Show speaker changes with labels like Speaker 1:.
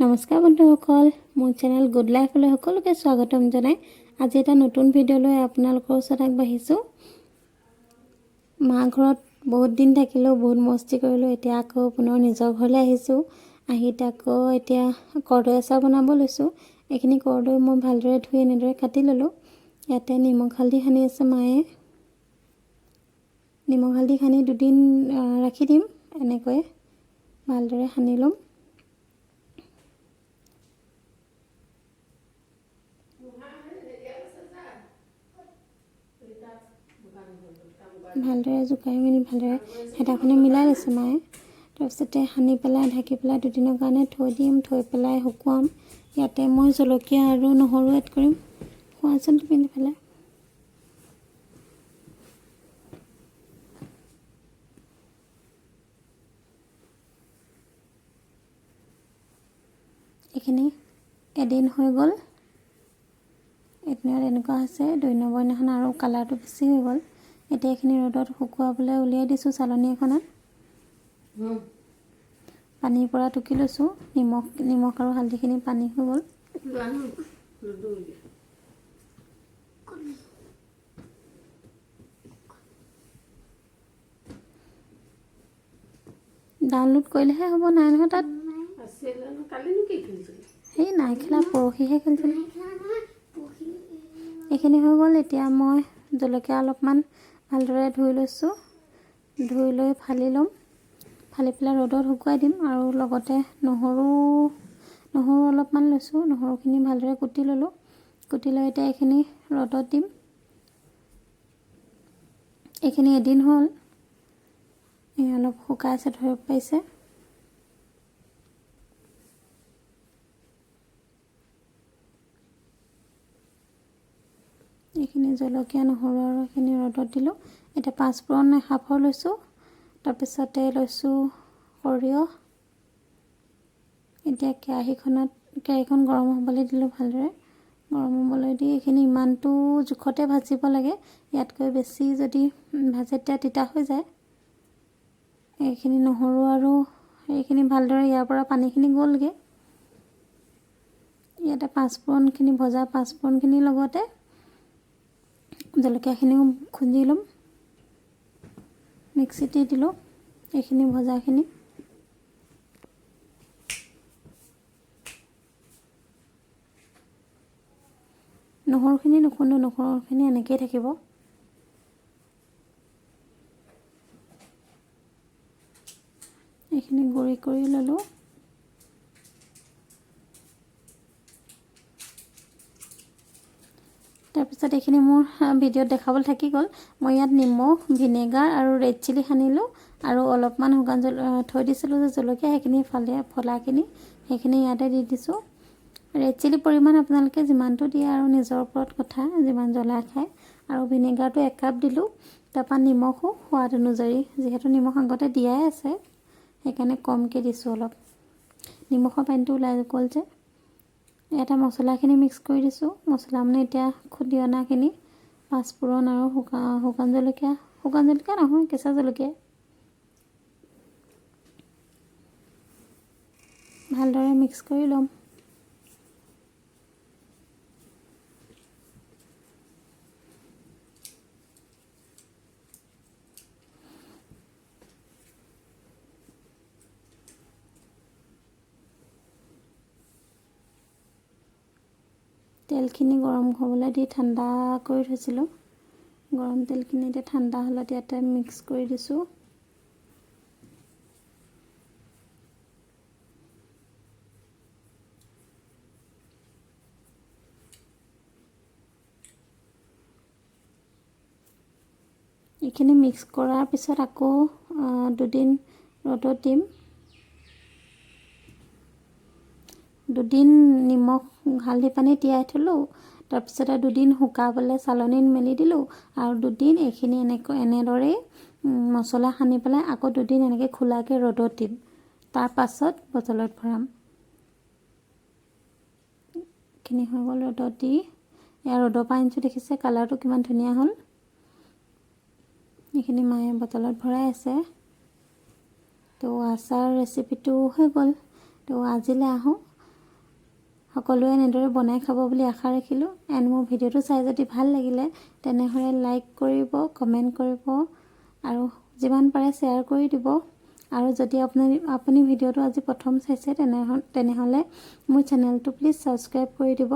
Speaker 1: নমস্কাৰ বন্ধুসকল, মোৰ চেনেল গুড লাইফলৈ সকলোকে স্বাগতম জনাই আজি এটা নতুন ভিডিঅ' লৈ আপোনালোকৰ ওচৰত আগবাঢ়িছোঁ। মা ঘৰত বহুত দিন থাকিলোঁ, বহুত মস্তি কৰিলোঁ। এতিয়া আকৌ পুনৰ নিজৰ ঘৰলৈ আহিছোঁ। আহি এতিয়া আকৌ এতিয়া কৰ্দৈ আচাৰ বনাব লৈছোঁ। এইখিনি কৰ্দৈ মই ভালদৰে ধুই এনেদৰে কাটি ল'লোঁ। ইয়াতে নিমখ হালধি সানি আছে মায়ে। নিমখ হালধি সানি দুদিন ৰাখি দিম। এনেকৈ ভালদৰে সানি ল'ম। ভালদৰে জোকাৰি মেলি ভালদৰে হেতাখনে মিলাই লৈছে মায়ে। তাৰপিছতে সানি পেলাই ঢাকি পেলাই দুদিনৰ কাৰণে থৈ দিম। থৈ পেলাই শুকুৱাম। ইয়াতে মই জলকীয়া আৰু নহৰু এড কৰিম। খোৱাচোন তুমি পেলাই। এইখিনি এদিন হৈ গ'ল। এদিনত এনেকুৱা হৈছে। 2 নম্বৰ দিনাখন আৰু কালাৰটো বেছি হৈ গ'ল। এতিয়া এইখিনি ৰ'দত শুকুৱাবলৈ উলিয়াই দিছোঁ। চালনী এখনত পানীৰ পৰা টুকি লৈছোঁ। নিমখ আৰু হালধিখিনি পানী হৈ গ'ল।
Speaker 2: লুডু।
Speaker 1: ডাউনলোড কৰিলেহে হ'ব। নাই নহয় তাত।
Speaker 2: আছিলে ন, কালিনো কি খেলিছিলি?
Speaker 1: সেই নাই খেলা, পৰহিহে খেলিছিলোঁ। এইখিনি হৈ গ'ল। এতিয়া মই জলকীয়া অলপমান ভালদৰে ধুই লৈছোঁ। ধুই লৈ ফালি ল'ম। ফালি পেলাই ৰ'দত শুকুৱাই দিম। আৰু লগতে নহৰু অলপমান লৈছোঁ। নহৰুখিনি ভালদৰে কুটি ল'লোঁ। কুটি লৈ এতিয়া এইখিনি ৰ'দত দিম। এইখিনি এদিন হ'ল। এই অলপ শুকাইছে, ধৰিব পাৰিছে। এইখিনি জলকীয়া, নহৰু আৰু এইখিনি ৰ'দত দিলোঁ। এতিয়া পাঁচফোৰণ এসাফৰ লৈছোঁ। তাৰপিছতে লৈছোঁ সৰিয়হ। এতিয়া কেৰাহীখন গৰম হ'বলৈ দিলোঁ। ভালদৰে গৰম হ'বলৈ দি এইখিনি ইমানটো জোখতে ভাজিব লাগে। ইয়াতকৈ বেছি যদি ভাজে, তেতিয়া তিতা হৈ যায়। এইখিনি নহৰু আৰু এইখিনি ভালদৰে ইয়াৰ পৰা পানীখিনি গ'লগৈ। ইয়াতে পাঁচফোৰণখিনি, ভজা পাঁচফোৰণখিনিৰ লগতে জলকীয়াখিনিও খুন্দি ল'ম। মিক্সিত দি দিলোঁ এইখিনি ভজাখিনি। নহৰুখিনি নুখুন্দো, নহৰুখিনি এনেকৈয়ে থাকিব। এইখিনি গুড়ি কৰি ল'লোঁ। তাৰপিছত এইখিনি মোৰ ভিডিঅ'ত দেখাবলৈ থাকি গ'ল। মই ইয়াত নিমখ, ভিনেগাৰ আৰু ৰেড চিলি সানিলোঁ আৰু অলপমান শুকান থৈ দিছিলোঁ যে জলকীয়া, সেইখিনি ফালে ফলাখিনি, সেইখিনি ইয়াতে দি দিছোঁ। ৰেড চিলি পৰিমাণ আপোনালোকে যিমানটো দিয়ে আৰু নিজৰ ওপৰত কথা, যিমান জ্বলা খায়। আৰু ভিনেগাৰটো একাপ দিলোঁ। তাৰপৰা নিমখো সোৱাদ অনুযায়ী। যিহেতু নিমখ আগতে দিয়াই আছে, সেইকাৰণে কমকৈ দিছোঁ অলপ। নিমখৰ পানীটো ওলাই গ'ল যে। ইয়াতে মছলাখিনি মিক্স কৰি দিছোঁ। মছলা মানে এতিয়া খুন্দি অনাখিনি, পাঁচফোৰণ আৰু শুকান জলকীয়া, শুকান জলকীয়া নহয়, কেঁচা জলকীয়া। ভালদৰে মিক্স কৰি ল'ম। তেলখিনি গৰম হ'বলৈ দি ঠাণ্ডা কৰি থৈছিলোঁ। গৰম তেলখিনি এতিয়া ঠাণ্ডা হ'লত ইয়াতে মিক্স কৰি দিছোঁ। এইখিনি মিক্স কৰাৰ পিছত আকৌ দুদিন ৰ'দত দিম। দুদিন নিমখ হালধি পানী তিয়াই থ'লোঁ। তাৰপিছতে দুদিন শুকাবলৈ চালনীত মেলি দিলোঁ আৰু দুদিন এইখিনি এনেদৰেই মছলা সানি পেলাই আকৌ দুদিন এনেকৈ খোলাকৈ ৰ'দত দিম। তাৰ পাছত বটলত ভৰাম। এইখিনি হৈ গ'ল ৰ'দত দি। এয়া ৰ'দৰ পৰা আনিছোঁ, দেখিছে কালাৰটো কিমান ধুনীয়া হ'ল। এইখিনি মায়ে বটলত ভৰাই আছে। তো আচাৰ ৰেচিপিটো হৈ গ'ল। তো আজিলৈ আহোঁ। সকলোৱে এনেদৰে বনাই খাব বুলি আশা ৰাখিলোঁ। এণ্ড মোৰ ভিডিঅ'টো চাই যদি ভাল লাগিলে, তেনেহ'লে লাইক কৰিব, কমেণ্ট কৰিব আৰু যিমান পাৰে শ্বেয়াৰ কৰি দিব। আৰু যদি আপুনি ভিডিঅ'টো আজি প্ৰথম চাইছে, তেনেহ'লে মোৰ চেনেলটো প্লিজ ছাবস্ক্ৰাইব কৰি দিব।